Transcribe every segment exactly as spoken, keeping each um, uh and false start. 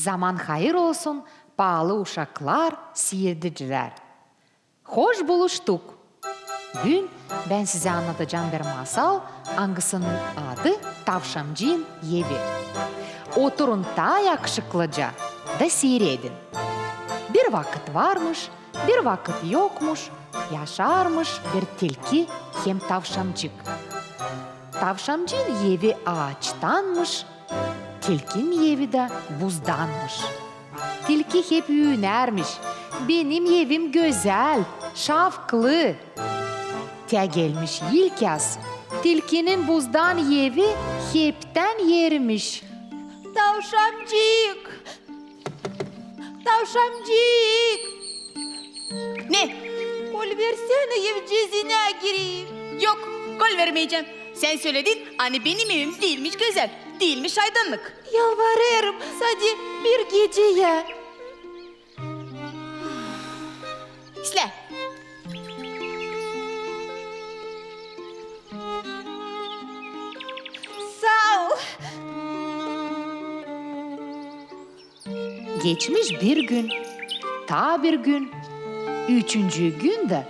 Zaman hayır olsun, paalı uşaklar, siirdicilär. Hoş buluştuk! Büün bän sizä annadacam bir masal, angısının adı Tavşamcıın evi. Oturun taa yakışıklıca da siiredin. Bir vakıt varmış, bir vakıt yokmuş, yaşarmış bir tilki hem tavşamcık. Tavşamcıın evi aaçtanmış, tilkinin evi dä buzdanmış. Tilki hep üünermiş: "Benim evim gözäl, şavklı." Tä gelmiş ilk yaz, tilkinin buzdan evi heptän erimiş. Tavşamcık! Tavşamcık! Ne? Kolversänä, evcezinä gireyim. Yok, kolvermeycäm. Sän söledin, ani benim evim diilmiş gözäl, diilmiş aydannık. Yalvarêrım, sade bir geceyä. İslää. Saa ol. Geçmiş bir gün, taa bir gün, üçüncü gün dä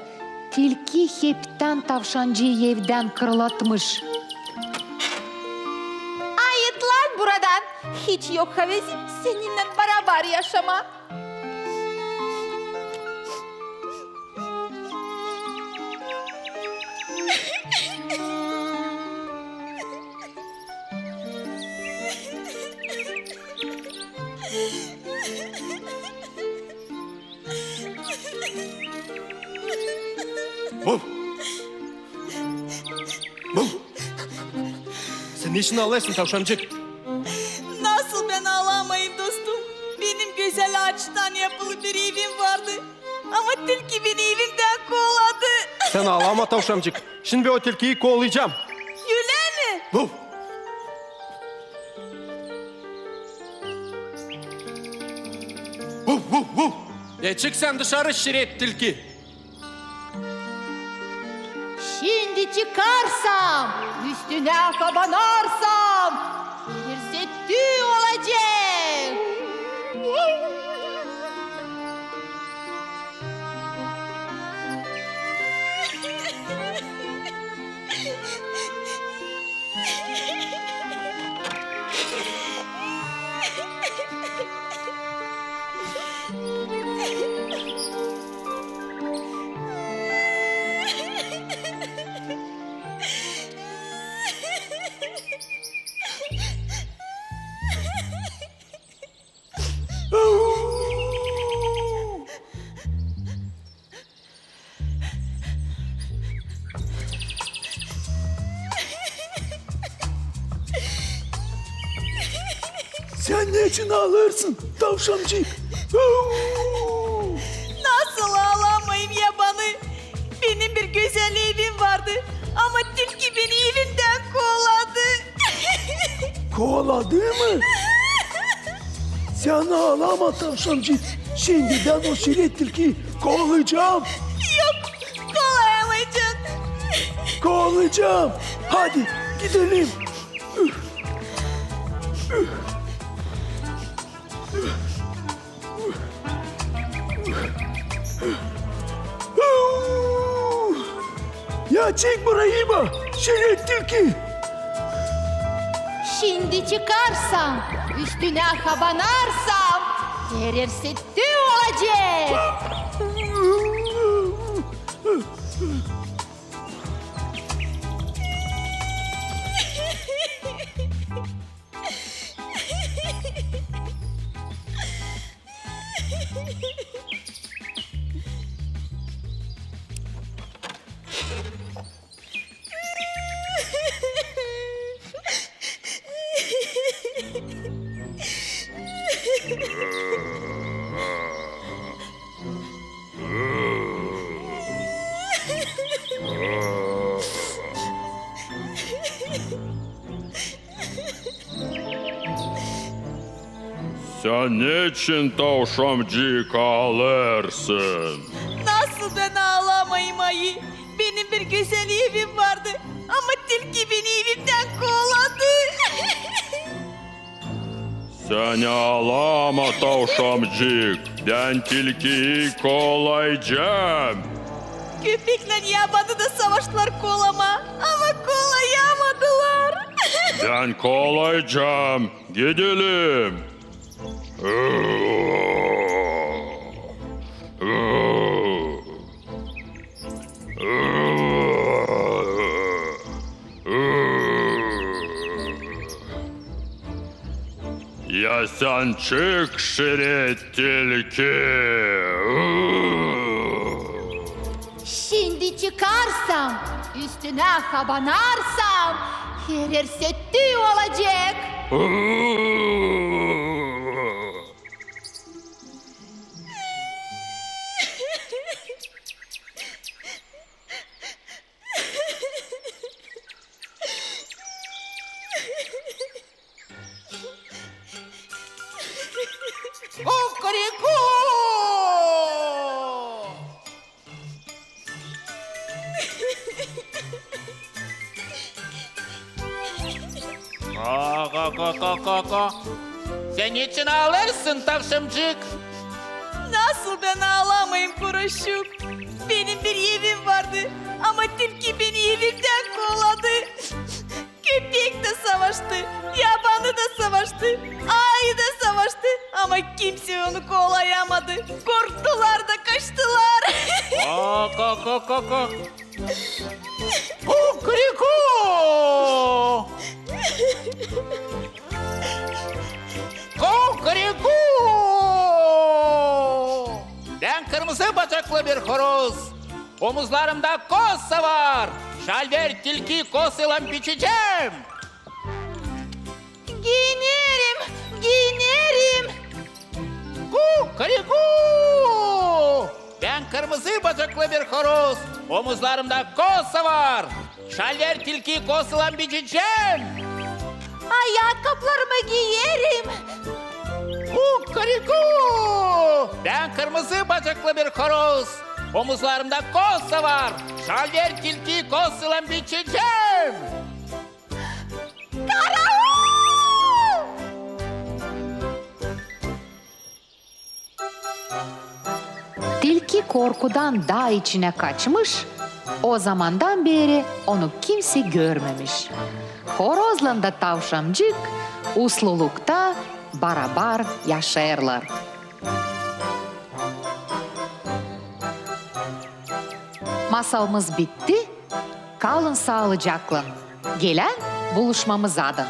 tilki heptän tavşamcıı evdän kırlatmış. Ayıt lan buradan! Hiç yok havezim seninnän barabar yaşamaa. Vov! Vov! Sän neçin aalêêrsın, tavşamcık? Nasıl bän aalamayım, dostum? Benim gözäl aaçtan yapılı bir evim vardı. Ama tilki beni evimdän kooladı. Sän aalama, tavşamcık. Şindi o tilkiyi koolaycam. Ölä mi? Vov! Vov, vov, vov! E, çık sän dışarı, şiret tilki! Şindi çıkarsam, üstünä habanarsam, ersä tü olacek. Sän neçin aalêêrsın, tavşamcık? Nasıl aalamayım yabanı? Benim bir gözäl evim vardı, ama tilki beni evimdän kooladı. Kooladı mı? Sän aalama, tavşamcık. Şindidän o şiret tilkiyi koolaycam. Yok, koolayamaycan. Koolaycam. Hadi gidelim. Ya çek burayı, şiret tilki! Şindi çıkarsam, üstünä habanarsam, ersä tü olacek. Sän neçin, tavşamcık, aalêêrsın? Nasıl bän aalamayım, ayı? Benim bir gözäl evim vardı, ama tilki beni evimdän kooladı. Sän aama, tavşamcık, bän tilkiyi koolayacam. Köpeklär yabanı da savaştılar koolamaa, ama koolayamadılar. Bän koolayacam, gidelim. Ya sän çık, şiret tilki! Şindi çıkarsam, üstünä habanarsam, her er sütü olacek. Kukuriku! Ko, ko, ko, ko, ko, ko. Sän neçin aalêrsın, tavşamcık? Nasıl bän aalamayım, Kuraşuk? Benim bir evim vardı, ama tilki beni evimdän kooladı. Köpek dä savaştı, yabanı da savaştı, aayı da savaştı, ama kimsey onu koolayamadı. Korktular da kaçtılar. Ko, ko, ko, ko, ko. Kukuriku! Kukuriku! Bän kırmızı bacaklı bir horoz. Omuzlarımda kosa var. Şalver tilki kosaylan biçecäm. Giyinerim, giyinerim. Kukuriku! Bän kırmızı bacaklı bir horoz. Omuzlarımda kosa var. Şalver tilki kosaylan biçecäm. Ayakkapılarımı giyerim. Kukuriku! Bän kırmızı bacaklı bir horoz. Omuzlarımda kosa var. Şalver tilki kosaylan biçecäm. Karaul! Tilki korkudan daa içinä kaçmış, o zamandan beeri onu kimsey görmemiş. Horozlan da tavşamcık uslulukta barabar yaşêêrlar. Masalımız bitti. Kalın saalıcaklan. Gelän buluşmamızadan.